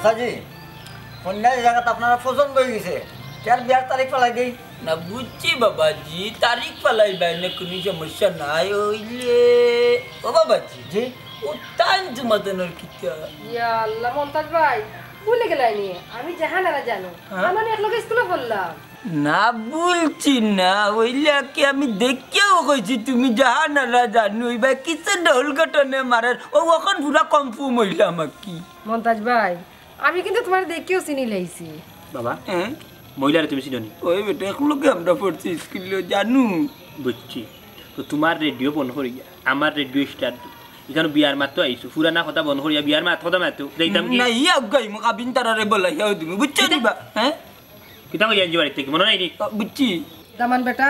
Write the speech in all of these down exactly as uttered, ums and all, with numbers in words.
চাচাজি, কইন্যা যে জাগাত আপনারার পছন্দ অইগেছে, তে আর বিয়ার তারিখ ফালাই দেই? না, বুঝছি বাবাজি, তারিখ ফালাইবায় না, কুনু সমস্যা নাই। অইলে, ও বাবাজি, জি? ও তাইন জুমাদানোর কিতা? ইয়া আল্লাহ, মন্তাজ ভাই, ভুলে গেলায়নি? আমি জাহানারা জানু। হ্যাঁ? আমরা একলগে স্কুলো পড়লাম। না, ভুলছি না, অইলে কি আমি দেখিয়াও কইছি তুমি জাহানারা জানু, অইবা কিসে ঢোল ঘটনে মারের, ও অখন পুরা কনফার্ম অইলাম আর কি। মন্তাজ ভাই, আমি কিন্তু তুমারে দেখিয়াও চিনি লাইছি। বাবা, হ্যাঁ? মহিলারে তুমি চিনো নি? ওই বেটা, একলগে আমরা পড়ছি স্কুলো, জানু। বুঝছি। তো তুমার রেডিও বন্ধ করিয়া আমার রেডিও স্টার্ট দিও। ইখানো বিয়ার মাত তো আইছো, পুরানা কথা বন্ধ করিয়া বিয়ার মাত কথা মাতো। যাইতাম কি? না, ইয়া গাই মুকাবিন তারারে বলা, ইয়া দিমু, বুঝছো নি বা? হ্যাঁ? কিতা কইয়া আনছি বাড়িত থাকি, মনো নাই নি? আ, বুঝছি। দামান বেটা,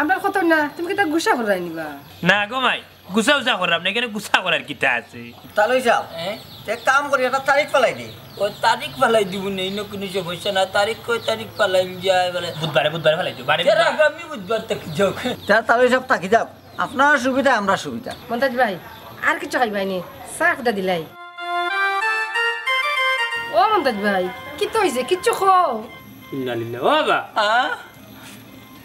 আমরার কথা না, তুমি কিতা গুসা করাই নিবা? না গো মাই, গুসা উসা করলাম না, ইখানো গুসা করার কিতা আছে? তালই সাব, হ্যাঁ? তে এক কাম করি, একটা তারিখ ফালাই দেই। ও তারিখ ফালাই দিমু নে, ইনো কুনু সমস্যা না, তারিখ কয় তারিখ ফালাই যায় বলে? বুধবারে, বুধবারে ফালাই দিও, বারে তে বুধবার। আগামী বুধবার থাকি যাউক। তে তালই সাব থাকি যাউক, আপনার সুবিধা, আমরা সুবিধা। মন্তাজ ভাই, আর কিছু খাইবায় নি? চা একটা দিলাই। ও মন্তাজ ভাই, কিতা অইছে? কিচ্ছু কও। ইন্না লিল্লাহ। ও বাবা। আ?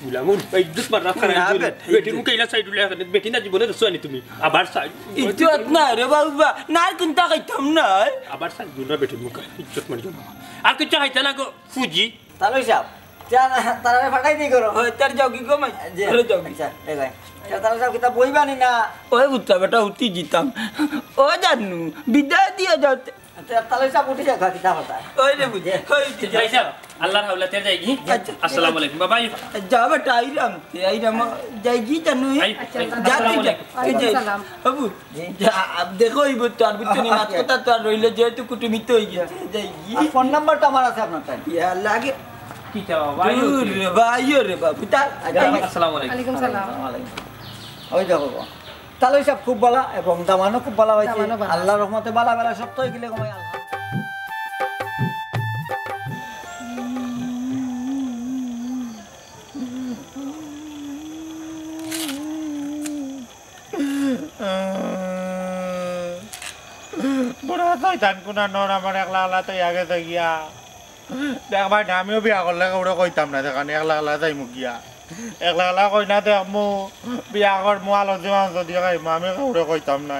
গুলাম, ইজ্জত মার রাখা না, না, ইজ্জত। বেটা, বেটির মুখে ইলা সাইড উল্লে রাখা, বেটি না জীবনে রসুয়ানি তুমি। আবার সাইড। ইজ্জত না রে বাবা, না আর কুন্তা খাইতাম না। আবার সাইড উল্লে বেটির মুখে, ইজ্জত মার জন্য। আর কিচ্ছু খাইতা না গো, ফুজি। তালই সাব, তারা ফাটাই দি করো। ওই, তার যাও কি গো মাই? জি। তারা যাও কি? আচ্ছা, এই ভাই। তা তালই সাব, কিতা বইবানি না? ওই উঠতা বেটা, উঠি জিতাম। ও জানু, বিদায় দিয়া যাও তে। তা তালই সাব উঠি যাও, কিতা কথা? ওই রে বুঝে, ওই উঠি যাও। ভাই সাহেব, আল্লাহর হাওলা তে যাই কি? আচ্ছা। আসসালামু আলাইকুম, বাবা। যা বেটা, আইরাম তে, আইরাম, যাই কি জানু? আই, আচ্ছা, আই, যা তুই যা, আসসালামু আলাইকুম। তুই যা। ওয়ালাইকুম সালাম। বাবু, জি। যা, আব দেখো, এই বুঝতো, আর বুঝতো নি, মাত কথা তো আর রইলো, যেহেতু কুটুমিত হয়ে গেছে, যাই কি? আর ফোন নাম্বারটা আমার আছে আপনার তাই? ইয়া লাগে। কি চাও, ভাই? দূর রে, ভাই রে, বাবু, তা আচ্ছা, আসসালামু আলাইকুম। ওয়ালাইকুম সালাম। ওয়ালাইকুম। ওই দেখো, তালই সাব খুব ভালা এবং দামানও খুব ভালা অইছে। দামানও ভালা। আল্লাহর রহমতে ভালা ভালা সব তো এগুলো কমাই আল্লাহ। বুড়া শয়তান কোনানর আমার একলা একলা থইয়া গেছে গিয়া। দেখবায় না, আমিও বিয়া করলে কাউরে কইতাম না, যেখানে একলা একলা যাইমু গিয়া। একলা একলা কইনা দেখমু, বিয়া করমু, আলো দিবান যদি খাইমু, আমি কাউরে কইতাম না।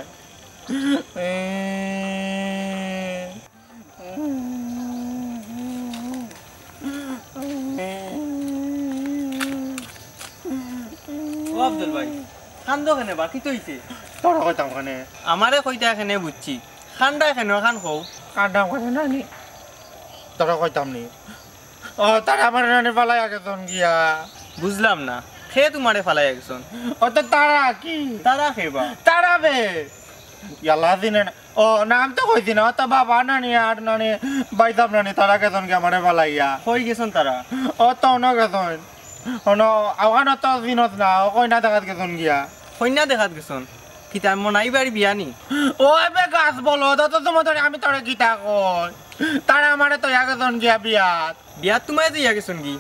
ও আব্দুল ভাই, কান্দো কেনে বা, কিতা অইছে? তোরে কইতাম কেনে? আমারে কইতা কেনে বুঝছি, কান্দায় কেনে, কান কও। কান্দাম কেনে নানি? তোরে কইতাম নি? ও, তারা আমারে নানি ফালাইয়া গেছইন গিয়া। বুঝলাম না, কে তুমারে ফালাইয়া গেছইন? ও তো তারা কি? তারা কে বা? তারা বে। ইয়াল্লা, চিনে না। ও, নাম তো কইছি না, ও তো বাবা নানি আর নানি, ভাইসাব নানি, তারা গেছইন গিয়া আমারে ফালাইয়া। কই গেছইন তারা? ও তো অনো গেছইন। অনো, আওয়ানো তো চিনস না, ও কইনা দেখাত গেছইন গিয়া। কইনা দেখাত গেছইন? কিতা মনাই ভাইর বিয়া নি? ও এবে গাছ বলো, তো তো তোমার ধরে আমি তোরে কিতা কই? তারা আমারে তো ইয়া গেছইন গিয়া বিয়াত। বিয়াত তুমায় তো ইয়া গেছইন গি?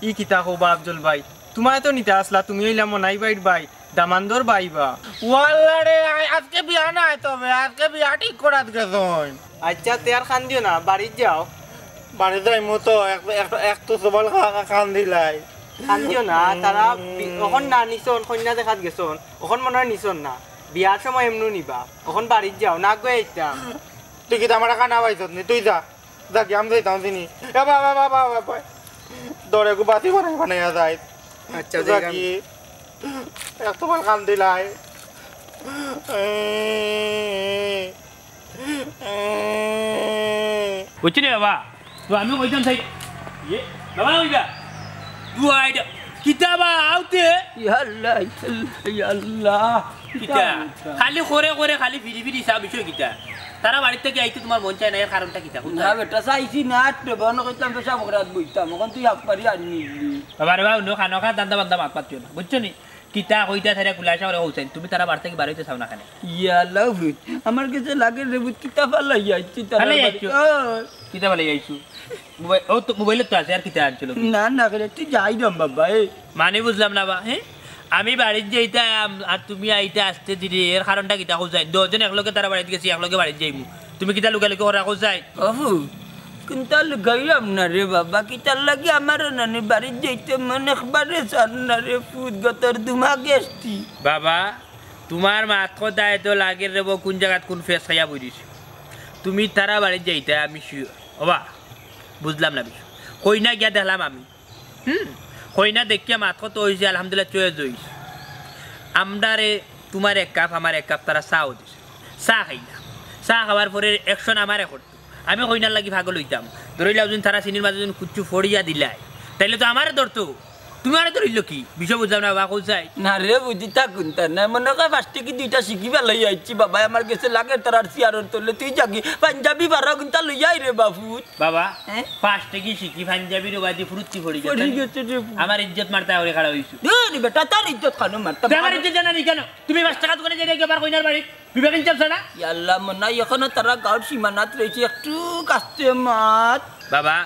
ই কিতা কও বা আফজল ভাই? তুমায় তো নিতা আসলা, তুমি অইলা মনাই ভাইর ভাই। দামান্দর ভাই বা। ওয়াল্লা রে, আ-, আজকে বিয়া নাই তবে, আজকে বিয়া ঠিক করাত গেছইন। আচ্ছা, তে আর কান্দিও না, বাড়িত যাও। বাড়িত যাইমু তো, এক, এক, এক তো সবাল কা-, কা-, কান্দিলাই। কান্দিও না, তারা বি-, অখন না নিছইন, কইনা দেখাত গেছইন, অখন মনে অয় নিছইন না। বিয়ার সময় এমনু নিবা, অখন বাড়িত যাও, না গই আইতাম। তুই কিতা আমারে কানা পাইছত নি? তুই যা। যাকি, আমি যাইতাম চিনি। এ বাবা, বাবা, বাবা, বাবা। দরে গু বাতি বানাই বানাইয়া যাই। আচ্ছা, যাকি। এক তো বল কান দিলাই। বুঝছি রে বাবা, তো আমি কইতাম চাই, ইয়ে, বাবা, ওই যা। দুয়াইটা। কিতা বা, আউতে? ইয়া আল্লাহ, ইয়া আল্লাহ, ইয়া আল্লাহ। কিতা? কিতা? খালি করে করে খালি ফিরি ফিরি সব বিষয় কিতা? তারা বাড়িত থাকি আইতে তুমার মন চায় না, এর কারণটা কিতা? না বেটা, চাইছি না, আর তো বন্ধ করতাম, পেশাব করাত বইতাম, অখন তুই আপ পারি আর নিলি। বাবা রে বাবা, অন্য খানো খা, দান্দা বান্দা মাত পাতিও না, বুঝছো নি? কিতা কইতা তারা খুলাসা করে কইছাইন, তুমি তারা বাড়ি থাকি বারইতে চাও না কেনে? ইয়া আল্লাহ, ভূত, আমার গেছে লাগে রে ভূত, কিতা ফালাই আইছি তারা ফালাই বাড়ি। আইছো? ও। কিতা ফালাই আইছো? মোবাইল, ও তো মোবাইলে তো আছে, আর কিতা আনছিল? না, না, করে তুই যাই দম বাবা, এ। মানে বুঝলাম না বা, হ্যাঁ? আমি বাড়িত যাইতাম, আর তুমি আইতা আস্তে ধীরে, এর কারণটা কিতা কইছাইন? দুইজন একলগে তারা বাড়িত গেছি, একলগে বাড়িত যাইমু। তুমি কিতা লুকালুকি করা কও চাই? অফু, কুন্তা লুকাইরাম না রে বাবা, কিতার লাগি আমার নানির বাড়িত যাইতে মন একবারে চার না রে ফুত, গতর দুমা গেছতি। বাবা, তুমার মাত কথায় তো লাগের রে বউ, কুন জাগাত কুন ফেস খাইয়া বই রইছে। তুমি তারা বাড়িত যাইতায়, আমি শিওর। ওবা, বুঝলাম না বিষয়। কইনা গিয়া দেখলাম আমি। হুম, কইনা দেখিয়া মাত কথা অইছে, আলহামদুলিল্লাহ, চয়েস অইছে। আমরারে, তুমার এক কাপ, আমার এক কাপ, তারা চাও দিছে। চা খাইলাম। চা খাওয়ার পরে অ্যাকশন আমারে করতো। আমি কইনার লাগি পাগল অইতাম। ধরিলাও যদি তারা চিনির মাঝে যদি কুচ্ছু ফড়িয়া দিলায়, তাইলে তো আমারে ধরতো। তুমারে ধরিল কি? বিষয় বুঝলাম না বাবা, কও চাই। না রে, বুঝি তা কুন্তা না। মনে কয় পাঁচ টেকি দুইটা শিকি ফালাই আইছি বাবা, আমার গেছে লাগের তারার চেয়ারর তলে। তুই যাগি, পাঞ্জাবি বারো কুন্তা লইয়া আই রে বাফুত। বাবা, হ্যাঁ? পাঁচ টেকি শিকি পাঞ্জাবির বাদি ফুরুত্তি ফড়ি গেছে। ফড়ি গেছে রে। আমার ইজ্জত মারতা অইরে খাড়া অইছো। দূর বেটা, তার ইজ্জত খানো মারতা। তে আমার ইজ্জত জানা নি কেন? তুমি পাঁচ টেকা দোকানে যাই গিয়া বার কইনার বাড়ি। বিবেক ইনসাফ ছাড়া? ইয়াল্লা, মনে অয় এখনো তারা গাঁওর সীমানাত রইছে, একটু কাস্তে মাত। বাবা,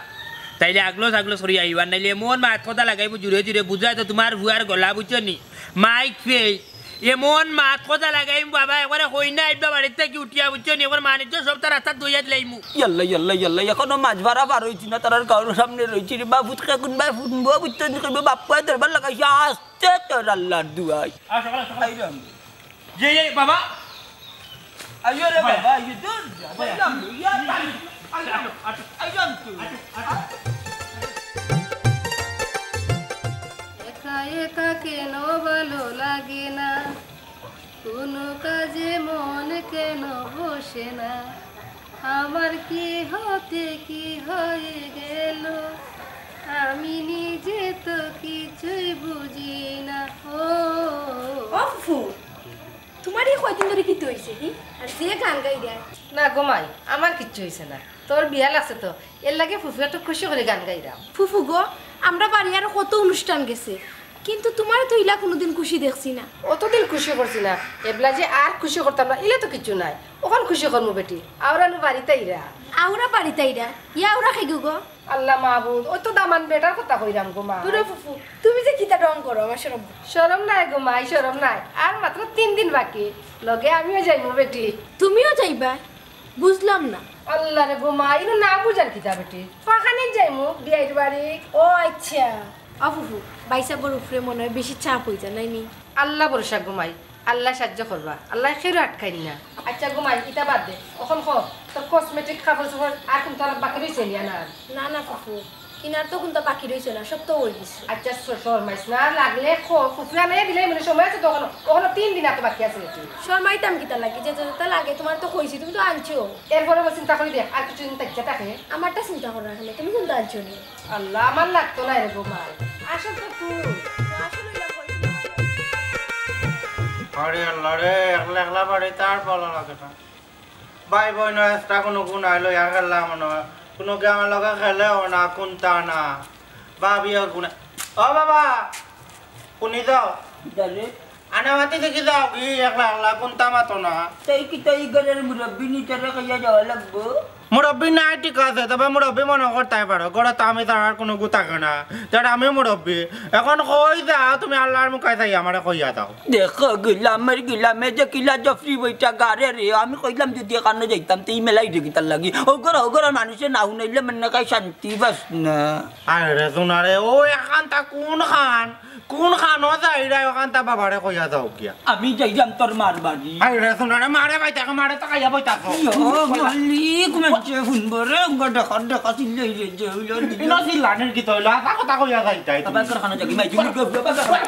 তাইলে আগলো সাগলো সরি আইবার, নাইলে এমন মাত কথা লাগাইমু জুরে জুরে, বুঝায় তো তুমার ফুয়ার গলা, বুঝছো নি? মাইক ফেই, এমন মাত কথা লাগাইমু বাবা, একবারে কইনা আইবা বাড়িত থাকি উঠিয়া, বুঝছো নি? একবার মানিজ্য সব তার রাস্তাত দইয়া দিলাইমু। ইয়াল্লা, ইয়াল্লা, ইয়াল্লা, এখনো মাঝ ভাড়া পার অইছি না, তারার গাঁওর সামনে রইছি রে, বাফুত কে কুনবায় ফুনবো, বুঝছো নি? কইবো বাপ্পায় দরবার লাগাইছে, আস্তে তোর আল্লার দুয়াই। আসো, আসো, আসো। আইরাম। ইয়ে, ইয়ে, বাবা। আইও রে বাবা, আইও, দূর যা, আইলাম, ইয়া, আইলাম, আইলাম তো। একা একা কেন ভালো লাগে না, কোনো কাজে মন কেন বসে না, আমার কি হতে কি হয়ে গেল, আমি নিজে তো কিছুই বুঝি না। ও। ও ফুফু, তুমার ই কয়দিন ধরি কিতা অইছে হি? আর যে গান গাইরায়। না গো মাই, আমার কিচ্ছু অইছে না। তোর বিয়া লাগছে তো, এরলাগি ফুফু একটু খুশি করি গান গাইরাম। ফুফু গো, আমরা বাড়ি আরো কত অনুষ্ঠান গেছে, কিন্তু তুমারে তো ইলা কুনুদিন খুশি দেখছি না। অতদিন খুশি করছি না, এবলা যে আর খুশি করতাম না, ইলা তো কিচ্ছু নাই। অখন খুশি করমু বেটি, আওরা নু বাড়িত আইরা। আওরা বাড়িত আইরা? ইয়া আওরা কেগু গো? আল্লা মাবুদ, অউ তো দামান বেটার কথা কইরাম গো মা। দূরো ফুফু, তুমি যে কিতা ঢং করো, আমার শরম করে। শরম নাই গো মাই, শরম নাই। আর মাত্র তিন দিন বাকি, লগে আমিও যাইমু বেটি। তুমিও যাইবায়? বুঝলাম না। আল্লা রে গো মাই, ইনো না বুঝার কিতা বেটি? ফাখানিত যাইমু, বিয়াইর বাড়ি। ও আইচ্ছা। ও ফুফু, ভাইসাবর উপরে মনে অয় বেশি চাপ অইযার নায় নি? আল্লা ভরসা গো মাই, আল্লায় সাইয্য করবা, আল্লায় কেউরে আটকাইন না। আইচ্ছা গো মাই, ইতা বাদ দে, অখন ক, তোর কসমেটিক কাপড় চোপড় আর কুন্তা বাকি রইছে নি আনার? না না ফুফু, কিনার তো কুন্তা বাকি রইছে না, সব তো অইগেছে। আইচ্ছা, শ-, শরমাইস না, লাগলে ক, ফুফু আনাইয়া দিলে মানে সময় আছে তো অখনো, অখনো তিন দিন আতো বাকি আছে। শরমাইতাম কিতার লাগি, যেতা যেতা লাগে তুমারে তো কইছি, তুমি তো আনছো। এরপরে চিন্তা করি দেখ, আর কিছুদিন থাকিয়া থাকে। আমারটা চিন্তা করার কেনে, তুমি কুন্তা আনছো নি? আল্লা, আমার লাগতো নায় রে গো মাই। আসল তো তুই। আরে আল্লা রে, একলা একলা বাড়িত আর ভালা লাগে না। ভাই বইন extra কুনু গুনাই লইয়া খেললাম মনে অয়। কুনু গিয়া আমার লগে খেলেও না, কুন্তা না। ভাবিও গুনাই। ও বাবা, হুনি যাও। কিতা রে? আনা মাতি দেখি যাও, কি একলা একলা কুন্তা মাতো না। তাই কিতা ই ঘরর মুরব্বি নি, তারে কইয়া যাওয়া লাগবো? মুরব্বি নাই, ঠিক আছে, তবে মুরব্বি মনো করতায় পারো, ঘরো তো আমি ছাড়া আর কুনু গু থাকে না, যার আমি মুরব্বি। অখন কই যাও তুমি, আল্লার মুখায় চাই আমারে কইয়া যাও। দেখো, গিলামর গিলামে যে কিলা জফরি বইটা গারে রে, আমি কইলাম যদি এখানো যাইতাম, তে ই মেলায় রে কিতার লাগি। অউ ঘরো, অউ ঘরো মানুষে না হুনাইলে মনে কয় শান্তি পাস না। আরে সোনা রে, ও এখানতা কুনখান? কুনখানো যাইরায় অখানতা বাবারে কইয়া যাও গিয়া। আমি যাইরাম তোর মার বাড়ি। আরে সোনা রে, মারে পাইতায়, মারে তো খাইয়া বইতায়। ইয়ো, মালিক, মানষে হুনবো রে, উগা ডাকা ডাকা চিল্লাই রে, যে অইলো দিলো। ইনো চিল্লানির কিতা অইলো? হাছা কথা কইয়া যাইতায় তুমি। বাবা, তোর খানো যাবি, মাই, তুমি গো, বাবা, বাবা।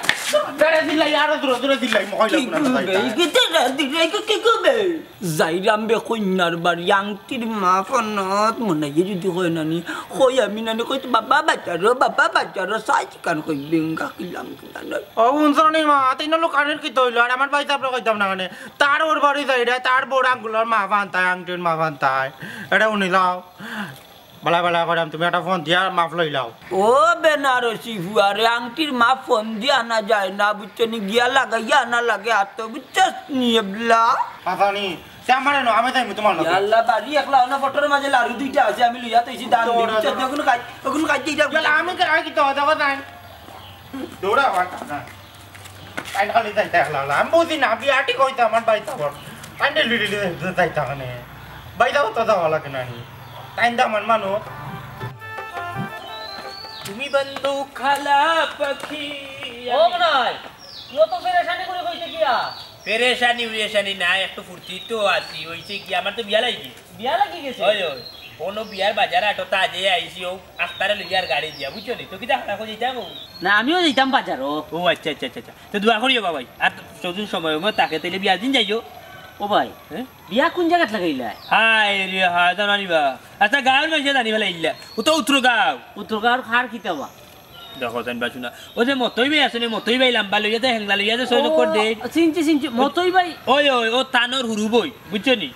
বেড়ে চিল্লাই, আরো জোরে জোরে চিল্লাই, মকইলা কি কুনানো করবে? যাইতায়। কিতা রাতি রে, কি, কি করবে? যাইরাম বে কইন্যার বাড়ি, আংটির মা ফোনত মনাইয়ে যদি কয় নানি, কই আমি নানি কই, "বাবা বাজারো, বাবা বাজারো", সাইজ কান কই বেঙ্গা কিলাম কিনা নয়। ও, হুনছো নি মা, তিন লোক কানের কিতা অইলো, আর আমার ভাইসাবরে কইতাম না কেনে? তার ওর বাড়ি যাইরায়, তার বউর আঙ্গুলর মা বানতায়, আংটির মা বানতায়। এটা হুনিলাও। বালা বালা কইরাম, তুমি একটা ফোন দিয়া মাফ লইলাও। ও বেনারসি ফুয়ারে, আংটির মাফ ফোন দিয়া আনা যায় না, বুঝছো নি? গিয়া লাগাইয়া আনা লাগে আতো, বুঝছস নি এবলা? হাছা নি, তে আমারে নো, আমি যাইমু তুমার লগে। ইয়াল্লা, বাড়ি একলা অনা ফটোর মাঝে লাড়ু দুইটা আছে, আমি লইয়া তো এসি দান দিই, দৌড়া, বুঝছস নি? দৌড়া। অগুন খাই, অগুন খাই দিই, ইয়াল্লা, আমি কে, আমি কিতা দেখো তাই? দৌড়া, আমার কাছে। তাই খালি যাইতে একলা একলা। আমি বুঝি না, বিয়া ঠিক অইতো আমার ভাইসাবর। তাই লিলি যাইতে কেনে। ভাই, দাও তো, দাও, লাগে না নি। তাইন দাম আর মানো। তুমি বন্ধু খালা পাখি। ও মনাই, তুই তো পেরেশানি করে কইতে গিয়া? পেরেশানি উরেশানি না, একটু ফুর্তি তো আছি। অইছে কি, আমার তো বিয়া লাগি। বিয়া লাগি গেছে? ওই, ওই। কোনো বিয়ার বাজার আটো তা যে আইছি, ও আখতারে লইয়ার গাড়ি দিয়া, বুঝছো নি? তো কিতা খানা কই যাইতাম ও? না, আমিও যাইতাম বাজারো। ও আচ্ছা, আচ্ছা, আচ্ছা, আচ্ছা। তো দোয়া করিও বাবাই। আর যদি সময় মতো থাকে, তাইলে বিয়ার দিন যাইও। ও ভাই, হ্যাঁ? বিয়া কোন জাগাত লাগাইলা? হায় রে, হায়, জানানি বা। আচ্ছা, গাঁওর মাঝে জানি ফেলা ইল্লা। ও তো উত্তর গাঁও। উত্তর গাঁওর খার কিতা বা? দেখো, জান বাসু না। ও যে মতই ভাই আছে না, মতই ভাই লাম্বা লইয়া যায়, হেংলা লইয়া যায়, সহযোগ করে দে। ও, চিনছি, চিনছি। মতই ভাই। ওই, ওই, ও তানোর হুরু বই, বুঝছো নি?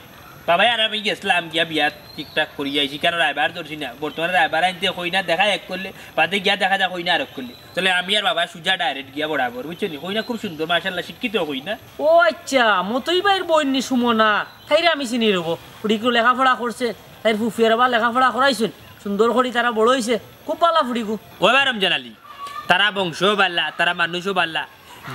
বাবাই আর আমি গেছলাম গিয়া বিয়াত ঠিকঠাক করি আইছি, কারণ রায়বার ধরছি না। বর্তমানে রায়বার আনতে কই না, দেখা এক করলে, বাদে গিয়া দেখা যা কই না আরক করলে। তাহলে আমি আর বাবা সুজা direct গিয়া বরাবর, বুঝছো নি? কই না খুব সুন্দর, মাশাআল্লাহ, শিক্ষিত কই না। ও আচ্ছা, মতই ভাইর বইন নি সুমনা, তাইরে আমি চিনি রবো। ফুড়িকু লেখাপড়া করছে, তাইর ফুফিয়ার বা লেখাপড়া করাইছইন, সুন্দর করি তারা বড় অইছে, খুব ভালা ফুড়িকু। ও বা রমজান আলী, তারা বংশও বালা, তারা মানুষও বালা।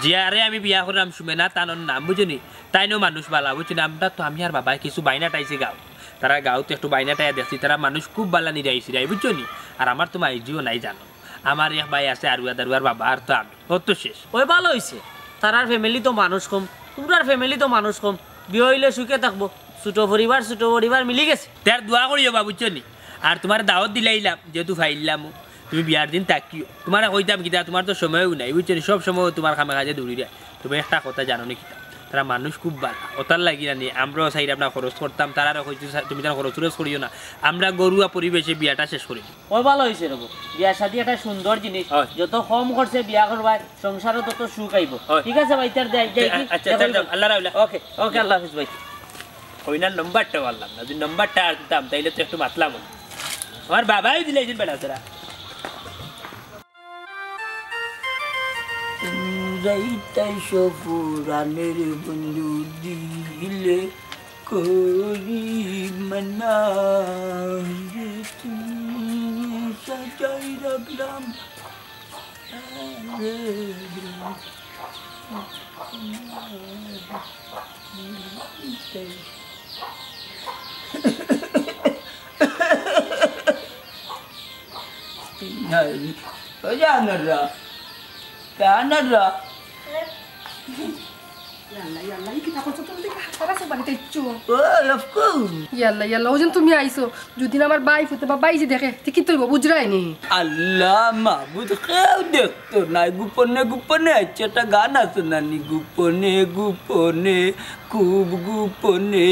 যে আরে আমি বিয়া করলাম সুমেনা তানোর নাম, বুঝছো নি? তাইনও মানুষ বালা, বুঝছো নি? আমরা তো, আমি আর বাবায় কিছু বাইনা টাইছে গাঁও। তারা গাঁওত একটু বাইনা টাইয়া দেখছি, তারা মানুষ খুব বালা নিরাই সিরাই, বুঝছো নি? আর আমার তো মাইজিও নাই জানো। আমার এক ভাই আছে আরুয়া দারুয়ার বাবা, আর তো আমি। ও তো শেষ। ওই ভালা অইছে। তারার family তো মানুষ কম, তোমরার family তো মানুষ কম। বিয়া অইলে সুখে থাকবো। ছোট পরিবার, ছোট পরিবার মিলি গেছে। তার দোয়া করিও বা, বুঝছো নি? আর তুমার দাওয়াত দিলাইলাম, যেহেতু ফাইলাম, তুমি বিয়ার দিন থাকিও। তুমারে কইতাম কিতা, তুমার তো সময়ও নাই, বুঝছো নি? সব সময় তুমার কামে কাজে দৌড়ি যায়। তবে একটা কথা জানো নি কিতা, তারা মানুষ খুব বালা, ওটার লাগি জানি আমরাও চাইরাম না খরচ করতাম, তারারে কইছি, "তুমি তার খরচ টরচ করিও না, আমরা ঘরুয়া পরিবেশে বিয়াটা শেষ করি।" ওই ভালা অইছে রবো, বিয়া শাদি একটা সুন্দর জিনিস, হয়। যত কম খরচে বিয়া করবায়, সংসারো তত সুখ আইবো। হয়। ঠিক আছে ভাই, তার যাই, যাই কি? আচ্ছা, যাই আচ্ছা, করি? আল্লাহ রাখলা। ওকে, ওকে, আল্লাহ হাফিজ ভাই। কইনার নম্বরটা পারলাম না, যদি নম্বরটা আর দিতাম, তাইলে তো একটু মাতলাম অইলো। আমার বাবাই দিলাইছইন বেটা তারা। যাইতাই সফুরানের বন্ধু দিলে করি মানা, তুমি সাজাই রাখলাম। ওই যে আনাররা, তা আনাররা। ইয়াল্লা, ইয়াল্লা, ই কিতা করছো তুমি? দেখি হাতার আছে বাড়িত আইছো। ও, of course। ইয়াল্লা, ইয়াল্লা, অউ যেন তুমি আইছো। যদি না আমার ভাইফুতে বা ভাইজি দেখে, তে কিতা অইবো, বুঝরায় নি? আল্লাহ মাবুদ, কেউ দেখতো নায়। গোপনে গোপনে আইছে, একটা গান আছে না নি? গোপনে গোপনে, খুব গোপনে,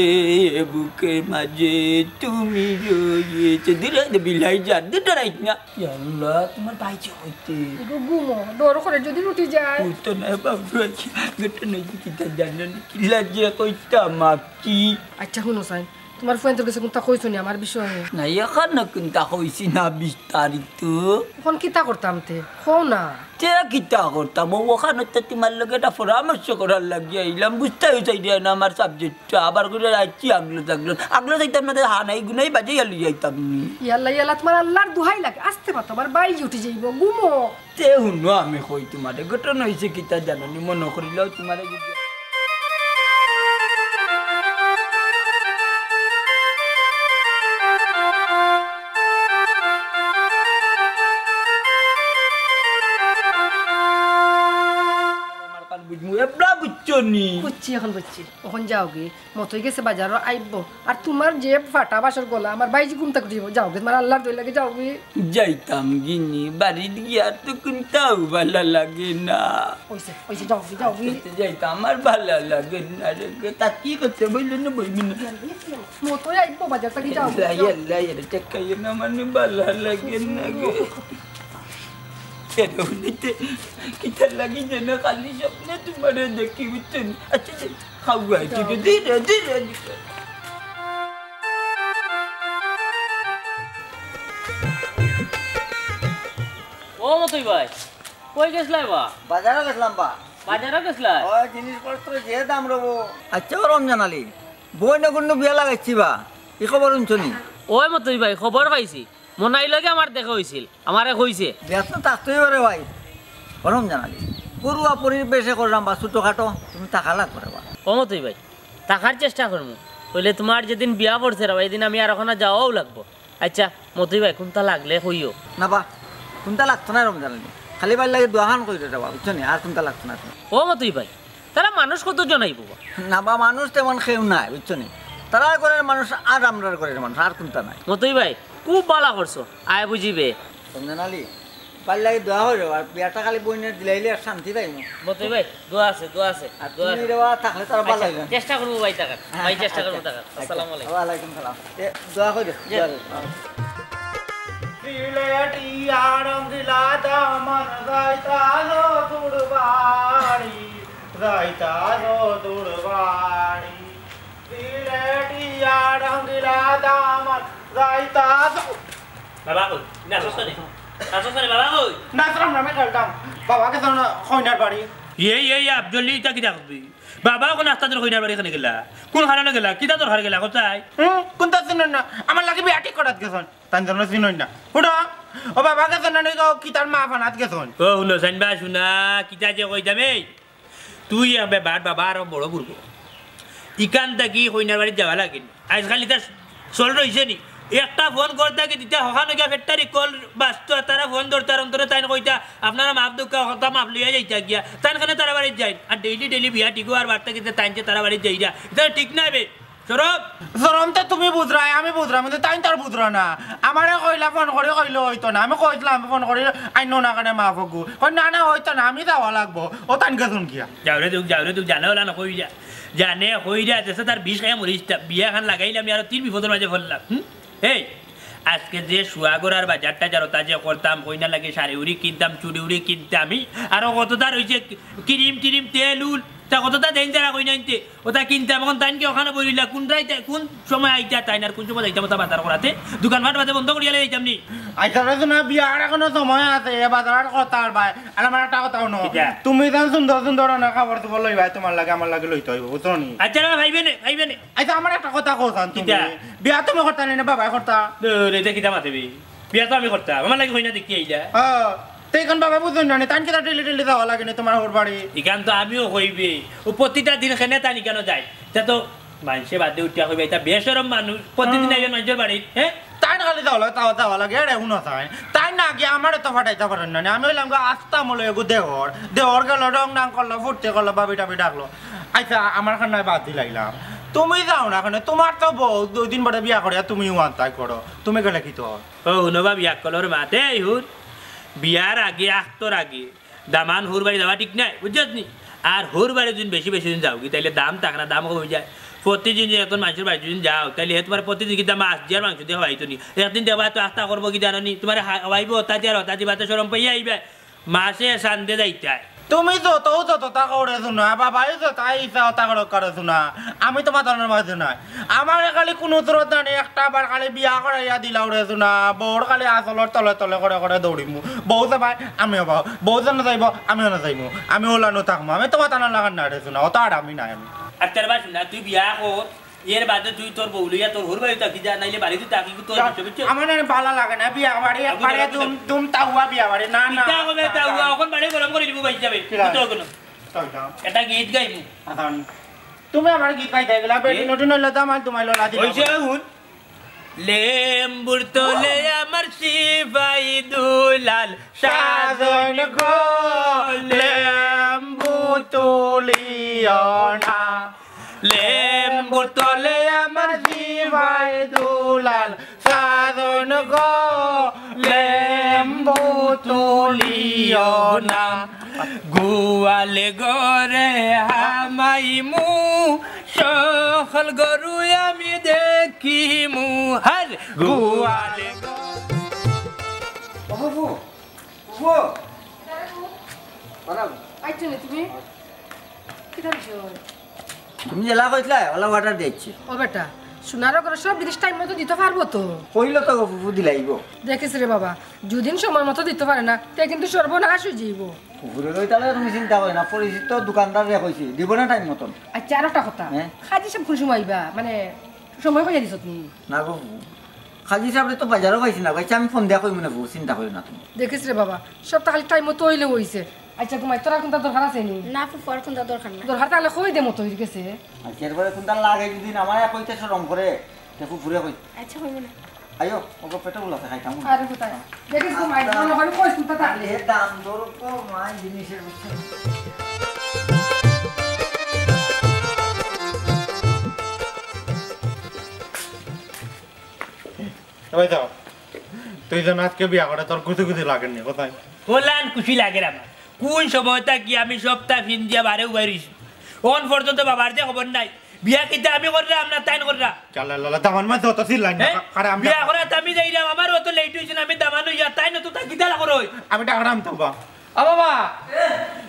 বুকের মাঝে তুমি রয়েছে। ধীরে ধীরে বিলাই যা, দুটো রাইত না। ইয়াল্লা, তুমার ভাইজি কইতে। ইগু ঘুমো, ডর করে যদি উঠি যায়। উঠতো না, বাবু, ঘটনা অইছে কিতা জানো নি? কিলা যে কইতাম আর কি। আচ্ছা, হুনো চাইন, তুমার ফুয়াইন্তর গেছে কুন্তা কইছো নি আমার বিষয়ে? না, অখন কুন্তা কইছি না বিস্তারিত। অখন কিতা করতাম তে? কও না। তে কিতা করতাম? অউ অখানো তো তুমার লগে একটা পরামর্শ করার লাগি আইলাম। বুঝতায় চাইরায় না আমার subject টা। আবার কইরায় আইছি আগলো থাকলো। আগলো যাইতাম না, তে হানাই গুনাই বাজাইয়া লই যাইতাম নি। ইয়াল্লা, ইয়াল্লা, তুমার আল্লার দোহাই লাগে। আস্তে মাতো, আমার ভাইজি উঠি যাইবো। ঘুমো। তে হুনো, আমি কই তুমারে, ঘটনা অইছে কিতা জানো নি? মনো করিলাও তুমারে যদি আমার কান বুঝমু, এবলা বুঝছো নি? বুঝছি, অখন বুঝছি। অখন যাওগি, মতই গেছে বাজারো, আইবো। আর তুমার যে ফাটা বাসর গলা, আমার ভাইজি ঘুম থাকি উঠিবো। যাওগি, তুমার আল্লার দোহাই লাগে, যাওগি। যাইতাম গিনি, বাড়িত গিয়া তো কুন্তাউ ভালা লাগে না। অইছে, অইছে, যাওগি, যাওগি। আচ্ছা, যাইতাম, আমার ভালা লাগে না রে গো। তা কি করতে বললো না, বলবি না? মতই আইবো বাজার থাকি, যাওগি, ইয়াল্লা, যাওগি। ইয়াল্লা, ইয়াল্লা, টেকাইও না, মানে ভালা লাগে না গো। এরে উনিতে কিতার লাগি যেন খালি স্বপ্নে তুমারে দেখি, বুঝছো নি? আচ্ছা, আচ্ছা, খাওয়াই দিকে, ধীরে, ধীরে, ধীরে। ও মতই ভাই, কই গেছলায় বা? বাজারো গেছলাম বা। বাজারো গেছলায়? ওই জিনিসপত্র যে দাম রবো। আচ্ছা, ও রমজান আলী, বইনগুর নু বিয়া লাগাইছি বা, ই খবর হুনছো নি? ওই মতই ভাই, খবর পাইছি। মনাইর লগে আমার দেখা অইছিল, আমারে কইছে। ব্যস্ত থাকতেই পারে ভাই। ও রমজান আলী, ঘরুয়া পরিবেশে করলাম বা ছোটখাটো, তুমি থাকা লাগবো রে বা। ও মতই ভাই, থাকার চেষ্টা করমু। অইলে তুমার যেদিন বিয়া পড়ছে রে বা, এদিন আমি আর ওখানো যাওয়াও লাগবো। আইচ্ছা, মতই ভাই, কুনতা লাগলে কইও। না বা, কুনতা লাগতো নায় রমজান আলী। খালি ভাইর লাগি দোয়াখান করি রে বা, বুঝছো নি? আর কুনতা লাগতো নায় তুমার। ও মতই ভাই, তারা মানুষ কতজন আইবো বা? না বা, মানুষ তেমন কেউ নাই, বুঝছো নি? তারার ঘরর মানুষ আর আমরার ঘরর মানুষ, আর কুনতা নাই। মতই ভাই, খুব ভালা করছো, আয় বুঝিবে। রমজান আলী, ভাইর লাগি দোয়া করি রে বা, আর বিয়াটা খালি বইনের দিলাইলে আর শান্তি পাইমু। মতই ভাই, দোয়া আছে, দোয়া আছে, আর দোয়া তুমি আছে। রে বা থাকলে তারা ভালা আইচ্ছা, অইবে। চেষ্টা করমু ভাই থাকার, হ্যাঁ, ভাই চেষ্টা করমু আইচ্ছা, থাকার। আইচ্ছা। আসসালামু আলাইকুম। ওয়ালাইকুম সালাম। এ, দোয়া করি রে, জি। দোয়া করি। সিলেটিয়া রঙ্গিলা দামান যাইতা যদুর বাড়ি, যাইতা যদুর বাড়ি। সিলেটিয়া রঙ্গিলা দামান যাইতা য- বাবা কই? নাচছ নি? নাচছ নি? বাবা কই? নাচরাম না, আমি খেলতাম। বাবা গেছইন কইনার বাড়ি। এই, এই, আফজলি, ইতা কিতা করবি? বাবা অখন আস্তা দিন কইনার বাড়ি কেনে গেলা? কুন কারণে গেলা? কিতা দরকার গেলা? কোথায়? হুম, কুনতা চিনইন না? আমার লাগি বিয়া ঠিক করাত গেছইন। তাইন যেন চিনইন না। হুনো, ও বাবা গেছইন না নি গো, কিতার মা ফানাত গেছইন। ও হুনো, সাইন বা হুনা, কিতা যে কইতাম এই, তুই এবে বাট বাবা আরো বড় করবো। ইখান থাকি কইনার বাড়িত যাওয়া লাগে নি। আইজকাল ইতা চল রইছে নি। একটা ফোন করতা কি দিতা হখানো গিয়া ফেট্টারি কল বাজতো, তারা ফোন ধরতা, অন্তরে তাইন কইতা, "আপনারা মাফ দউক্কা, কথা মাফ লইয়া যাইতা গিয়া।" তাইন কেনে তারা বাড়িত যাইন। আর ডেইলি ডেইলি বিয়া ঠিক অওয়ার বার্তা কিতা তাইন যে তারা বাড়িত যাইরা। ইতা ঠিক নায় বে। শরম। শরম তো তুমি বুঝরায়, আমি বুঝরাম, কিন্তু তাইন তো আর বুঝরা না। আমারে কইলা ফোন করি কইলে অইতো না। আমি কইছলাম আমি ফোন করি আইনো না কেনে মা ফগু। কই, "না, না, অইতো না, আমি যাওয়া লাগবো।" ও তাইন গেছইন গিয়া। যাও রে তুই, যাও রে তুই, জানে ওলা না কইরা। জানে কইরা, দেশে তার বিষ খাইয়া মরিস তা। বিয়া খান লাগাইলে আমি আরো তিন বিপদর মাঝে পড়লাম। হুম? এই, আজকে যে সুয়াগরার বাজার টাজার ওটা যে করতাম, কইনার লাগি শাড়ি উড়ি কিনতাম, চুড়ি উড়ি কিনতাম, আমি আরো কততা রইছে, ক্রিম টিরিম, তেল উল, তা কততা দেইন তারা কইনা আনতে, ওটা কিনতাম। অখন তাইন কি ওখানো বইলা, কুন রাইতে, কুন সময় আইতা তাইন আর কুন সময় যাইতাম ওটা বাজার করাতে, দোকানপাট বাদে বন্ধ করিয়া লই যাইতাম নি। আইচ্ছা রে হুনো, বিয়ার এখনো সময় আছে, এ বাজার আর কথা আর ভাই, আর আমার একটা কথা হুনো, কিতা? তুমি যেন সুন্দর সুন্দর অনেক কাপড় চোপড় লইবায়, তুমার লাগি আমার লাগি লইতে অইবো, বুঝছো নি? আইচ্ছা রে, ভাইবে নে, ভাইবে নে। আইচ্ছা, আমার একটা কথা কও চাইন তুমি। কিতা? বিয়া তুমি করতা নি না বাবায় করতা? দূর, ইতা কিতা মাতে বে? বিয়া তো আমি করতাম, আমার লাগি কইনা দেখি আইলা। হ্যাঁ, তে ইখান বাবায় বুঝইন না নি, তাইন কিতা ডেইলি ডেইলি যাওয়া লাগে নি তুমার হউর বাড়ি? ইখান তো আমিও কইবে, ও প্রতিটা দিন কেনে তাইন ইখানো যায়, ইতা তো মানষে বাদে উঠিয়া কইবা, ইতা বেশরম মানুষ, প্রতিদিন আইবা মানষর বাড়িত, হ্যাঁ? তাইন খালি যাওয়া লাগে, তাও যাওয়া লাগে, এরে হুনো চাইন। তাইন না গিয়া আমারে তো ফাটাইতা পারইন না নি। আমি অইলাম গি আস্তা মলে এগু দেওর। দেওর গেল, রং ডাং করলো, ফুর্তি করলো, ভাবি টাবি ডাকলো। আইচ্ছা, আমার কান্নায় বাদ দিলাইলাম। তুমি যাও না কেনে, তুমার তো বউ দুই দিন বাদে বিয়া করিয়া তুমি ওয়ান তাই করো। তুমি গেলে কিতা অয়? ও, হুনো ভাবি, আক্কলর মাতে, এই হুন, বিয়ার আগে, আখতর আগে, দামান হউর বাড়ি যাওয়া ঠিক নায়, বুঝছস নি? আর হউর বাড়ি যুদি বেশি বেশি দিন যাওগি, তাইলে দাম থাকে না, দাম কমি যায়। প্রতিদিন যুদি একজন মানষর বাড়ি যুদি যাও, তাইলে হে তুমারে প্রতিদিন কিতা মাছ দিয়া আর মাংস দিয়া খাওয়াইতো নি? একদিন দেখবায় তো আস্তা করবো কি জানো নি? তুমারে খা-, খাওয়াইবো, হতা দিয়া আর হতা দিবা, তো শরম পাইয়া আইবায়। মাসে চান্দে যাইতায়। তুমি যত, যততা করো রে হুনো, বাবায় যততা ইচ্ছা অতা করো রে হুনো। আমি তো মাতানোর মাঝে নাই। আমারে খালি কুনু জরুরত নাই, একটা বার খালি বিয়া করাইয়া দিলাও রে হুনো। বউর খালি আঁচলর তলে তলে করে করে দৌড়িমু। বউ যাবায়, আমিও যাইমু। বউ যেনো যাইবো, আমিও না যাইমু। আমি ওলানো থাকমু। আমি তো মাতানোর লাগান না রে হুনো। অত আর আমি নাই আমি। আচ্ছা রে বা হুনো, তুই বিয়া কর, এর বাদে তুই তোর বউ লইয়া তোর হউর বাড়ি থাকি যা, নাইলে বাড়িত থাকি তোর যা, বুঝছো, বুঝছো? আমার না ভালা লাগে না বিয়া বাড়ি, আবু একবারে ধরো, আবু ধরো। দুম, দুম তাওয়া বিয়া বাড়ি। না, না, কিতা কইবে না, তাওয়া? না। অখন বাড়ি গরম করি দিমু ভাই যাবে। কিলা? তো কোনো। চল যাও। এটা গীত গাইমু। আসান। তুমি আমার গীত গাইতে গেলা, বেটি গীত? নটি নইলে তো আমার তোমায় লড়া দিলাম। ওই যে হুন। লেম্বুর তলে আমার সিপাই দুলাল সাজন গো, লেম্বু তুলিও না। লেম্বুর তলে আমার সিপাই দুলাল সাজন গো, লেম্বু তুলিও না। গোয়াল ঘরে হামাইমু, সকল গরু আমি দেখিমু। হার গোয়াল ঘ- ও ফুফু, ফুফু। বাবা। আইছো নি তুমি? কিতা বিষয়? তুমি যেলা কইছলায়, ওলা অর্ডার দিছি। ও বেটা, সোনার ঘরে সব জিনিস টাইম মতো দিতো পারবো তো? কইলো তো গো ফুফু দিলাইবো। দেখিস রে বাবা, যুদিন সময় মতো দিতো পারে না, তে কিন্তু সর্বনাশ অইযিবো। ফুফুরে লই তাইলে তুমি চিন্তা করো না, পরিচিত দোকানদাররে কইছি, দিবো না টাইম মতন। আচ্ছা, আর একটা কথা, হ্যাঁ? কাজী সাব কুন সময় আইবা? মানে, সময় কইয়া দিছত নি? না গো ফুফু, কাজী সাবরে তো বাজারো পাইছি না, কইছে আমি ফোন দিয়া কইমু নে ফুফু, চিন্তা করিও না তুমি। দেখিস রে বাবা, সবতা খালি টাইম মতো অইলে অইছে। আচ্ছা, ঘুমাই, তোর আর কুনটা দরকার আছে নি? না, ফুফু, আর কুনটা দরকার না। দরকার তাইলে কই দে মতো হয়ে গেছে। আচ্ছা, এরপরে কুনটা লাগে যদি না, আমার কইতে শরম করে, তে ফুফুরে কই। আচ্ছা, কইব না। আইও, ওগো পেটে উলাতে খাইতাম। আরে কোথায়? দেখিস ঘুমাই, মনে হয় কইস কুনটা তা। আরে হে দাম দর কমাই জিনিসের বুঝছো। এ ভাই যাও, তুই যেন আজকে বিয়া করে তোর খুশি খুশি লাগেনি কোথায়? ওলান খুশি লাগের আমার। কোন সময় থাকি আমি সপ্তাহ ফিন দিয়া বারে উবাই রইছি। অন পর্যন্ত বাবার যে খবর নাই। বিয়া কিতা আমি করলাম না তাইন কররা? চালা লালা, দামান মা যত চিল্লাই না, হ্যাঁ? আরে আমি বিয়া করাত আমি যাইরাম, আমার অত লেট হইছে না, আমি দামান হইয়া তাইন তো তা কিতা করই? আমি ডাকরাম তো বা। ও বাবা।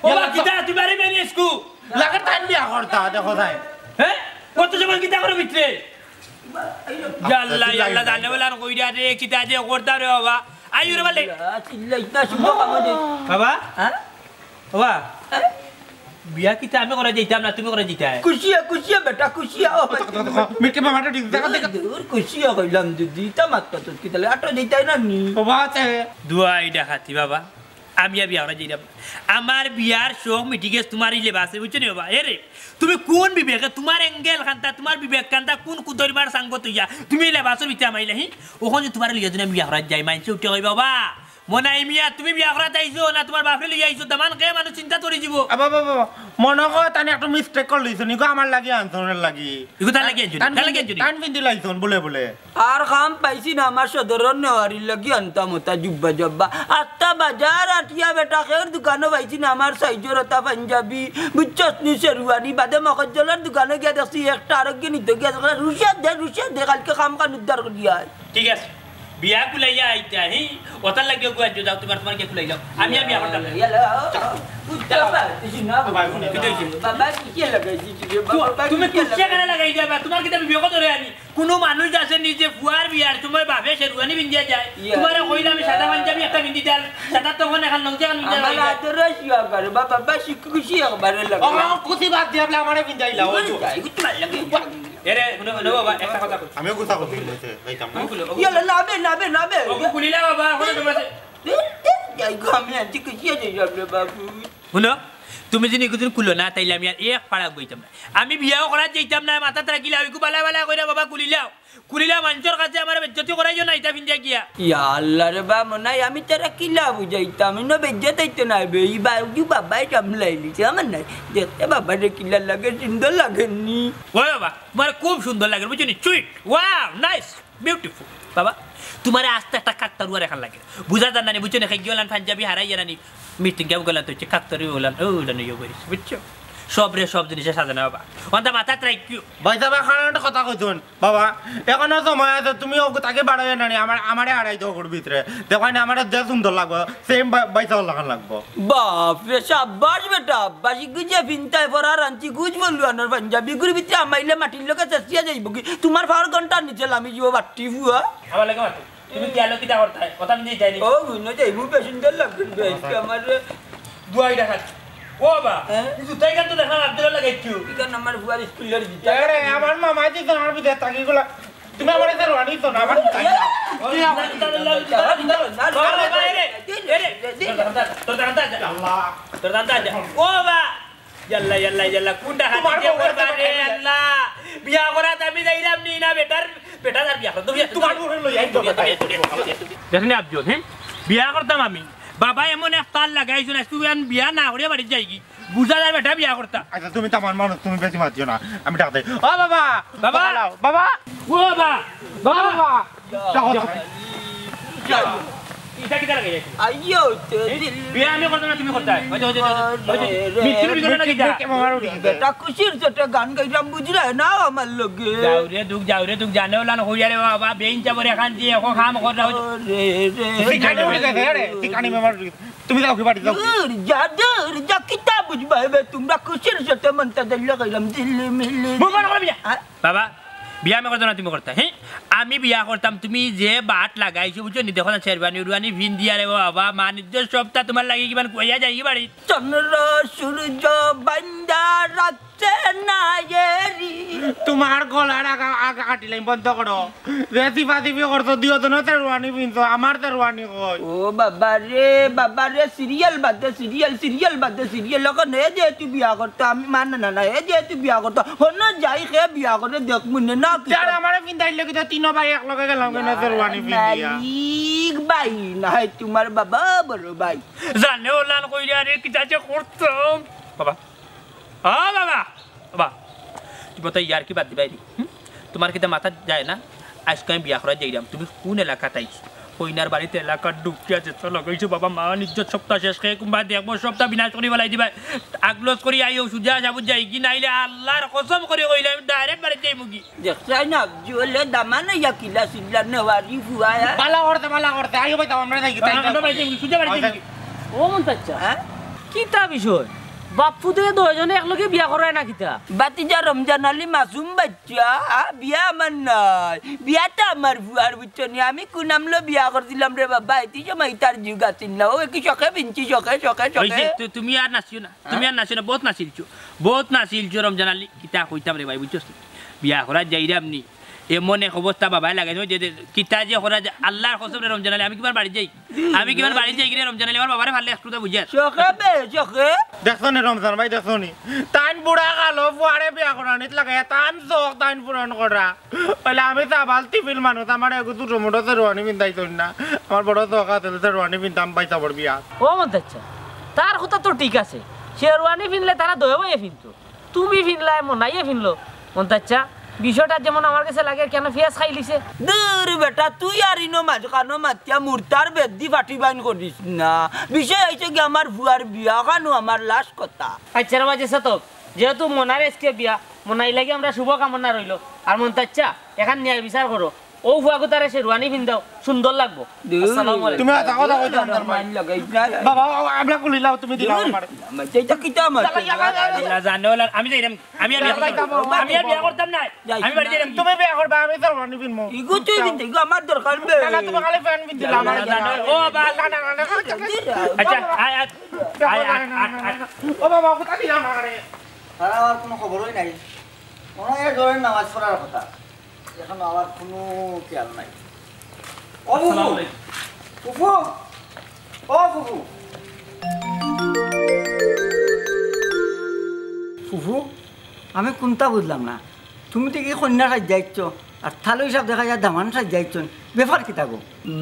ও বা, কিতা তুমি বাড়ি বেরিয়ে এসকু? লাগে তাইন বিয়া করতা, দেখো তাই। হ্যাঁ? কত সময় কিতা করো ভিতরে? ইয়াল্লা, ইয়াল্লা, জানে বলে আর কইরা রে, কিতা যে করতা রে বাবা। আইও রে বালে। চিল্লা, চিল্লা, ইতা শুভ কাম দে। বাবা? হ্যাঁ? বাবা? হ্যাঁ? বিয়া কিতা আমি করা যাইতাম না, তুমি করা যাইতায়? খুশিয়া, খুশিয়া বেটা, খুশিয়া, ও ভাই। মিটকে মামাটা ঠিক দেখা, দেখা। দূর, খুশিয়া কইলাম দিদি, ইতা মাত্র তো কিতা লাগে, আটো যাইতায় না নি? বাবা আছে। দুয়াই ডাকাতি বাবা। আমি আর বিয়া করা যাইতাম না। আমার বিয়ার শখ মিটি গেছে তোমার এই লেবাসে, বুঝছো নি বাবা? এ রে, তুমি কোন বিবেকে, তোমার অ্যাঙ্গেল কানতা, তোমার বিবেক কানতা, কোন কুদরিমার সাঙ্গ তুইয়া, তুমি এই লেবাসর ভিতরে আমাইলে, হি? ওখানে তোমার লইয়া যদি আমি বিয়া করা যাই, মাইনষে উঠে কইবা, "বাবা, মনাই মিয়া, তুমি বিয়া করাত আইছো না তোমার বাপরে লইয়া আইছো?" দামান কে মানুষ চিন্তা করি দিব। আ, বাবা, বাবা, মনে হয় তানে একটু মিস্টেক করে লইছো, নিগো আমার লাগি আনছো, ওনার লাগি। ইগো তার লাগি আনছো, তান তার লাগি ফিন্দি, আনছো। তান ফিন্দি লাইছো, বলে, বলে। আর কাম পাইছি না আমার সদরর নেওয়ারির লাগি আনতাম ওটা জুব্বা জব্বা। আস্তা বাজার আটিয়া বেটা কেউর দোকানো পাইছি না আমার সাইজর ওটা পাঞ্জাবি, বুঝছস নি, শেরওয়ানি। বাদে মকজ্জলর দোকানো গিয়া দেখছি একটা আরোগ্য নিতে গিয়া দেখলাম, "রুশিয়া দে, রুশিয়া দে, কালকে কাম কান উদ্ধার করি আয়।" ঠিক আছে, বিয়া কুলাইয়া আইতা, হি? ওটার লাগি গুয়া যাও, তোমার, তোমার কে কুলাইলাও? আমি আর বিয়া করতাম না। ইয়ালা, উঠতে পারতেছি না। বাবা, কিতা হইছে? বাবা, কিতা লাগাইছি রে? বাবা, তুমি কিতা কুশিয়া কেন লাগাই দিবা? তোমার কিতা বিবেক ধরে আনি? কোনো মানুষ আছে নিজে ফুয়ার বিয়ার সময় বাপে শেরওয়ানি পিন্দিয়া যায়? ইয়া। তোমারে কইলাম আমি সাদা পাঞ্জাবি একটা পিন্দি দেন, সাদা তখন এখন লং জামা পিন্দিয়া আমার যায়। আদরে শিয়া করে, বাবা, বাবা, শিখু খুশি একবারে লাগে। ও, খুশি বাদ দিয়া বলে আমারে পিন্দাইলা, ওই তো। যাই, উঠতে পারলে কি? এরে, হুনো, হুনো বাবা, একটা কথা কই। আমিও কথা কই, বলতে যাইতাম না। ইয়ালা, না বে, না বে, না বে। ওগো খুলিলা বাবা, হুনো তোমার। যাই গো, আমি আনছি খুশি হয়ে যাই রে বাবু। হুনো, তুমি যদি কিছুদিন খুলো না, তাইলে আমি আর এক ফাড়া বইতাম না। আমি বিয়াও করাত যাইতাম না, মাথাত রাখিলাও, ইগু বালা বালা কইরা বাবা খুলিলাও। খুলিলা মানষর কাছে আমার বেজ্জতি করাইও না, ইটা পিন্দিয়া গিয়া। ইয়া আল্লাহ রে বা, মনাই আমি তারা কিলা বুঝাইতাম, ইনো বেজ্জত হইতো না বে, ই বাউজি বাবাই সামলাইলিছে, আমার নাই। দেখতে বাবা রে কিলা লাগে, সুন্দর লাগেনি? ওই বাবা, তোমার খুব সুন্দর লাগে, বুঝছো নি? Sweet, wow, nice, beautiful। বাবা, তোমার আস্তে একটা কাকতারুয়ার এখান লাগে। বুঝা যার না নি, বুঝছো নি? খাই গিয়ে পাঞ্জাবি হারাই জানা নি। মিটিং কেমন করলাম তো হচ্ছে কাকতারুয়া বললাম, ও, ওটা নিয়ে বেরিয়েছে, বুঝছো? সব রে, সব জিনিসে সাজানো বাবা। অন্তা মাথাত রাখিও। ভাই সাহেব, এখন একটা কথা কইছুন, বাবা, এখনো সময় আছে, তুমি ওকে তাকে বাড়াইও না নি, আমার, আমারে আড়াই দো ঘর ভিতরে। দেখো না, আমার যে সুন্দর লাগবো, সেম বাইশ লাখান লাগবো। বাপ রে, সাব্বাস বেটা, আব্বাস, ইগু যে ফিন্তায় ফরার আনছি, গুজ বললু আনার পাঞ্জাবি, ইগুর ভিতরে আমাইলে মাটির লগে চেঁচিয়া যাইব কি? তোমার ফাওয়ার ঘন্টার নিচে লামি যাবো, বাট্টি ফুয়া। আমার লগে মাতো। তুমি কি আলো কিতা করতায়? কথা আমি যাই নি। ও, হুনো যাই, মুখ বেশ সুন্দর লাগবে রে, আজকে আমার রে। দুয়াই দেখাত। ও বাবা, হ্যাঁ? এই জুতাই গান তো দেখা আব্দুল্লাহ লাগাইছো। ইখান আমার ফুয়ার স্কুলের জুতা। আরে, আমার মামা যে জানার বিদে তাকি গুলা। তুমি আমার এতে রোয়ানি তো না, আমার ও, জুতা, জুতা, জুতা, জুতা, জুতা। ও বাবা, এরে, এরে। তোর দাঁত, তোর দাঁত, আল্লাহ। তোর দাঁত, ও বাবা। ইয়াল্লা, ইয়াল্লা, ইয়াল্লা, কোনটা হাতে তোমার দিয়ে বউয়ের করবা রে, সাথে আল্লাহ? বিয়া করাত আমি যাইলাম নি না, বেটার, বেটার আর বিয়া করতাম। তোমার বউয়ের লই আইতো। দেখনি আব্দুল, হ্যাঁ? বিয়া করতাম আমি। বাবা এমন এক তাল লাগাইছো না, তুই আন বিয়া না করিয়া বাড়িত যাইগি। বুঝা যায় বেটা বিয়া করতা। আচ্ছা, তুমি তো আমার মানুষ, তুমি বেশি মাতিও না। আমি ডাক দেই। ও বাবা! বাবা! বাবা! বাবা! ও বাবা! বাবা! বাবা! ইটা কিতা লাগাই আছো? আইয়ো, তে এ? দিল বিয়া আমি করতাম না, তুমি করতায়? ওই যে, ওই যে, ওই যে, ওই যে, রে, মিষ্টির ভিতরে না কিতা? বেটা খুশির চোটে গান গাইলাম, বুঝলে না আমার লগে। যাও রে দুঃখ, যাও রে দুঃখ, জানে ওলা না কইয়া রে বাবা, বেইন চাবরে খান দিয়ে এখন কাম কর না, ওই যে। ও রে, রে, শিকানি রে। উঠে গেছে রে, শিকানি মেমার উঠে গেছে। তুমি যাও কি বাড়ি যাও। দূর যা, দূর যা, কিতা বুঝবা এবে তোমরা খুশির চোটে মনটা দিল গাইলাম, দিল্লি মিল্লি। মুখ বন্ধ করো বিয়া। হ্যাঁ? বাবা, বিয়া আমি করতাম না, তুমি করতায়, হ্যাঁ? আমি বিয়া করতাম, তুমি যে বাট লাগাইছো, বুঝছো নি? দেখো না, শেরওয়ানি উরওয়ানি ফিন্দিয়া রে বাবা, মানিজ্য সবটা তোমার লাগি কিমান কইয়া যাইগি বাড়ি। চন্দ্র সূর্য বান্দা রাখছে না এরি। তুমার গলার আগা আগা কাটিলাইমু, বন্ধ করো। যে চিপাচিপি করছো, দুইও জনে শেরওয়ানি পিনছো, আমার শেরওয়ানি কই? ও বাবা রে, বাবা রে, সিরিয়াল বাদে সিরিয়াল, সিরিয়াল বাদে সিরিয়াল। অখন এ যেহেতু বিয়া করতো, আমি মানে না, না, এ যেহেতু বিয়া করতো, হনো যাই কে বিয়া করে দেখমু নে না কি? তার আমারে পিন্দাইলে কি তো তিনো ভাই এক লগে গেলাম কেনে শেরওয়ানি পিন্দিয়া? মালিক ভাই, না হয় তুমার বাবা বড় ভাই। জানে ওলান কইরা রে, কিতা যে করতাম। বাবা, ও বাবা, বাবা, তুমি তো ইয়ার কি বাদ দিবাই নি? হুম? তুমার কিতা মাথাত যায় না? আইজকে আমি বিয়া করাত যাইরাম, তুমি কুন এলাকাত আইছো? কইনার বাড়িত এলাকাত ঢুকিয়া যেতা লাগাইছো বাবা, মান ইজ্জত সবতা শেষ, কে কুনবা দেখবো, সবতা বিনাশ করি ফালাই দিবায়। আগলস করি আইও, সুজা সাবুত যাইগি, নাইলে আল্লার কসম করি কইলাম, direct বাড়িত যাইমুগি। দেখছাই না, জুয়েলে দামান ইয়া কিলা সিল্লা নেওয়ারি ফুয়ায়া। বালা করতে, বালা করতে, আইও ভাই, আমরা যাইগি, আমরা বাড়িত যাইমুগি, সুজা বাড়িত যাইমুগি। ও মন্তাজ চাচা, হ্যাঁ? কিতা বিষয়? বাপ-পুতে দুইজনে একলগে বিয়া করায় না কিতা? ভাতিজা রমজান আলী মাসুম বাইচ্চা, আ, বিয়া আমার নায়। বিয়াটা আমার ফুয়ার, বুঝছো নি? আমি কুন আমলো বিয়া করছিলাম রে বাবা, এতি সময় ইতার যুগ আছিল না। ও কি শখে পিনছি, শখে, শখে, ওই যে, শখে। তু-, তুমি আর নাচিও না, তুমি আর নাচিও না, বউত নাচিলছো, বউত নাচিলছো রমজান আলী। কিতা কইতাম রে ভাই, বুঝছস নি? বিয়া করাত যাইরাম নি, এমন এক অবস্থা বাবায় লাগাইছে, ওই যে, যে, কিতা যে করা যায়, আল্লার কসম রে রমজান আলী, আমি কিবার বাড়িত যাই, আমি কিবার বাড়িত যাইগি রে রমজান আলী, আমার বাবারে ফারলে একটু তো বুঝার। শখে বে, শখে। দেখছো নি রমজান ভাই, দেখছো নি? তাইন বুড়া কালো ফুয়ারে বিয়া করানিত লাগাইয়া তান শখ তাইন পূরণ করা। অইলে আমি তো আবাল টিফিল মানুষ, আমার এগু ছোট মোটো শেরওয়ানি পিন্দাইতো না। আমার বড় শখ আছিল শেরওয়ানি পিনতাম ভাইসাবর বিয়াত। ও মন্তাজ চাচা, তার কথা তো ঠিক আছে, শেরওয়ানি পিনলে তারা দুইও ভাইয়ে পিনতো। তুমি ফিনলায়, মনাইয়ে ফিনলো। মন্তাজ চাচা, বিষয়টা যেমন আমার গেছে লাগে, কেনে পিয়াজ খাইলিছে? দূর বেটা, তুই আর ইনো মাঝখানো মাতিয়া মুর্তার বেদ্দি ফাটি বাইন করিস না। বিষয় অইছে কি, আমার ফুয়ার বিয়া, অখানো আমার লাশ কথা। আচ্ছা রে বাজে সাতক, যেহেতু মনার আইজকে বিয়া, মনাইর লাগি আমরার শুভ কামনা রইলো। আর মন্তাজ চাচা, এখান ন্যায় বিচার করো। অউ ফুয়াগুতারে শেরওয়ানি ফিন্দাও, সুন্দর লাগবো। দূর। আসসালামু আলাইকুম। তুমি আর থাকো, থাকো, থাকো, থাকো। মাইন লাগাইছ না। বাবা, ও, আমরা খুলিলাও, তুমি দিলাও দূর। আমারে। আমার যেটা কিতা আমার। আল্লাহ জানে, ওলা, আমি যাইরাম, আমি আর বিয়া করতাম না। আমি আর বিয়া করতাম না। যাইস আমি বাড়ি না। যাইরাম। তুমি বিয়া করবা, আমি শেরওয়ানি ফিনমু। ইগু তুই ফিনতে, ইগু আমার দরকার বে। না, না, তুমি খালি প্যান্ট ফিনতে দিলাও, আমার না, না, না, ও বাবা। না, না, না, না। আচ্ছা, আয়, আয়, আয়, আয়, আয়, আয়। ও বাবা, কোথা দিলাম আমারে? তারা আর কোনো খবরই নাই। মনে হয় জোহরের নামাজ পড়ার কথা। এখন আমার কোনো খেয়াল নাই। ও ফুফু! আসসালামু আলাইকুম। ফুফু! ও ফুফু! ফুফু, আমি কুনতা বুঝলাম না। তুমি দেখি কইন্যা সাইজ্জা আইছো, আর তালই সাব দেখা যায় দামান সাইজ্জা আইছইন। ব্যাপার কিতা গো?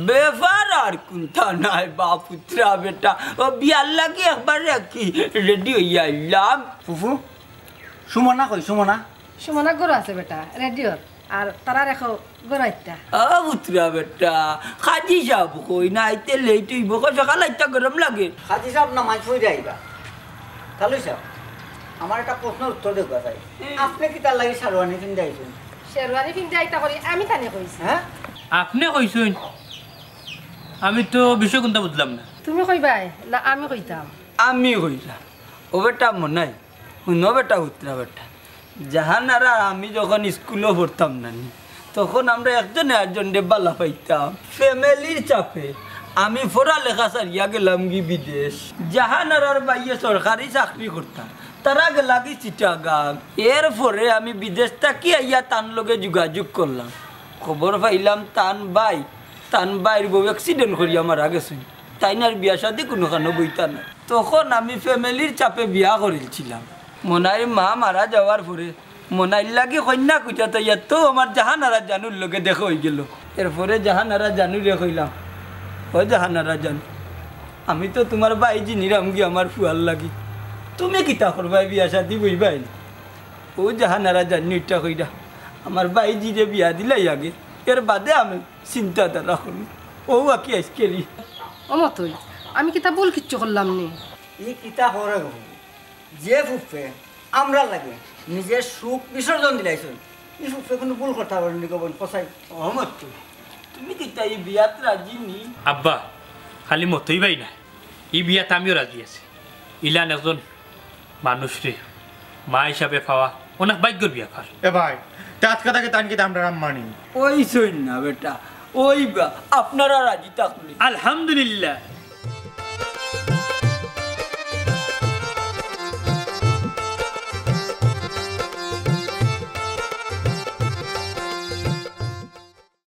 ব্যাপার আর কুনতা নাই বা পুত্রা বেটা। ও বিয়ার লাগি একবারে কি রেডি অইয়া আইলাম। ফুফু, সুমনা কই, সুমনা? সুমনা ঘরো আছে বেটা, রেডি অর। আর তারারে কও ঘরো আইতা। ও পুত্রা বেটা, কাজী সাব কই? না আইতে লেট অইবো, কই সকাল আইতা গরম লাগে। কাজী সাব নামাজ পড়ি আইবা। তালই সাব, আমার একটা প্রশ্নর উত্তর দেউক্কা চাই। হুম। আপনে কিতার লাগি শেরওয়ানি ফিন্দি আইছইন? শেরওয়ানি ফিন্দি আইতা করি আমি তানে কইছি। হ্যাঁ? আপনে কইছইন? আমি তো বিষয় কুনতা বুঝলাম না। তুমি কইবায় না আমি কইতাম? আমি কইতাম। ও বেটা মনাই, হুনো বেটা, পুত্রা বেটা, জাহানারা আমি যখন স্কুলো পড়তাম না নি, তখন আমরা একজনে আরজনরে বালা পাইতাম। ফ্যামিলির চাপে আমি পড়ালেখা ছাড়িয়া গেলামগি বিদেশ। জাহানারার ভাইয়ে সরকারি চাকরি করতা, তারা গেলাগি চিটাগাং। এরপরে আমি বিদেশ থাকি আইয়া তান লগে যোগাযোগ করলাম, খবর পাইলাম তান ভাই, তান ভাইর বউ accident করিয়া মারা গেছইন। তাইন আর বিয়া শাদি কুনুখানো বইতা নায়। তখন আমি ফ্যামিলির চাপে বিয়া করিলছিলাম। মনাইর মা মারা যাওয়ার পরে মনাইর লাগি কইন্যা খুজিয়া থইয়া তো আমার জাহানারা জানুর লগে দেখা অইগেলো। এরপরে জাহানারা জানুরে কইলাম, "ও জাহানারা জানু, আমি তো তুমার ভাইজি নিরামগি আমার ফুয়ার লাগি। তুমি কিতা করবায়, বিয়া শাদি বইবায় নি?" ও জাহানারা জানু ইটা কইরা, "আমার ভাইজিরে বিয়া দিলাই আগে, এর বাদে আমি চিন্তাধারা করমু।" ও আকি আইজকেরি। ও মতই, আমি কিতা ভুল কিচ্ছু করলাম নি? ই কিতা করে গো? যে ফুফে আমরার লাগি নিজর সুখ বিসর্জন দিলাইছইন, ই ফুফে কুনু ভুল করতা পারইন নি গো বইন, কসাই? ও মতই, তুমি কিতা ই বিয়াত রাজি নি? আব্বা, খালি মতই ভাই না, ই বিয়াত আমিও রাজি আছি। ইলান একজন মানুষরে মা হিসাবে পাওয়া অনেক ভাগ্যর ব্যাপার। এ ভাই, তে আজকে থাকি তাইন কিতা আমরার আম্মা নি? অইছইন না বেটা, অইবা, আপনারা রাজি থাকলে। আলহামদুলিল্লাহ,